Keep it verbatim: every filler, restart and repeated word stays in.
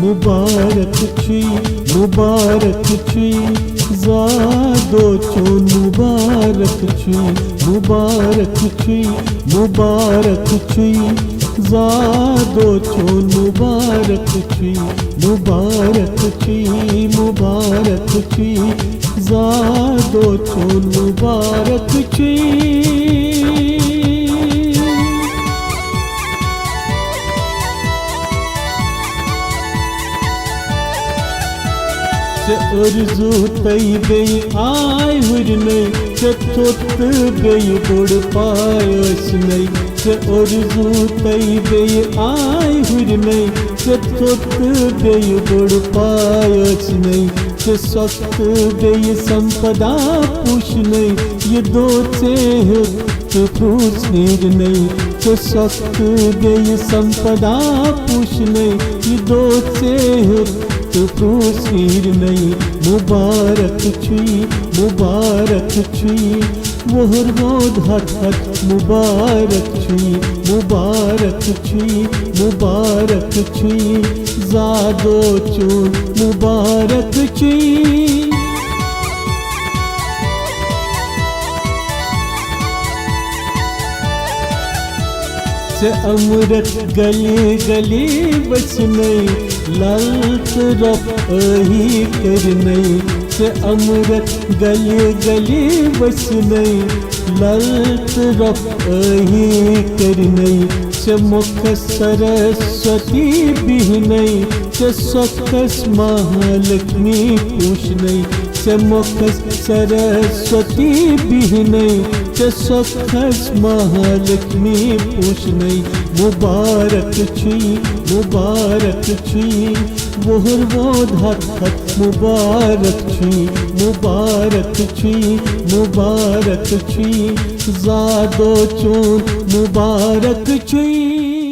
مبارک چھُے، مبارک چھُے، زادو چون مبارک چھُے، مبارک چھُے، مبارک چھُے، زادو چون مبارک چھُے، مبارک چھُے، مبارک چھُے، زادو چون مبارک چھُے۔ ژےٚ ارزو تَے بیٚیہِ آے ہُرنَے، ژےٚ ژوٚٹ تہٕ بیٚیہِ بوٚڑ پاے ٲسنَے۔ ژےٚ ارزو تَے بیٚیہِ آے ہُرنَے، ژےٚ ژوٚٹ تہٕ بیٚیہِ بوٚڑ پاے ٲسنَے۔ ژےٚ سۄکھ تہٕ بیٚیہِ سمپدا پوٗشنَے، یہِ دو ژےٚ ہیوٚت تہٕ پھرٛوٗس نیٖرنَے۔ ژےٚ سۄکھ تہٕ بیٚیہِ سمپدا پوٗشنَے، یہِ دو ژےٚ ہیوٚت تہٕ پھرٛوٗس نیٖرنَے۔ مبارک چھُے، مبارک چھُے، وُہُر ووٚد ہتھ ہتھ۔ مبارک چھُے، مبارک چھُے، مبارک چھُے، زادو چون مبارک چھُے۔ ژےٚ امرت گلی گلی وسنَے، لل تہٕ رۄپٲہی کٔرنَے۔ ژےٚ امرت گلی گلی وسنَے، لل تہٕ رۄپٲہی کٔرنَے۔ ژےٚ مۄکھس سرسوتی بِہنَے، ژےٚ سۄکھس مہالکشمی پوٗشنَے۔ ژےٚ مۄکھس سرسوتی بِہنَے، ژےٚ سۄکھس مہالکشمی پوٗشنَے۔ مبارک چھُے، مبارک چھُے، وُہُر ووٚد ہتھ ہتھ۔ مبارک چھُے، مبارک چھُے، مبارک چھُے، زادو چون مبارک چھُے۔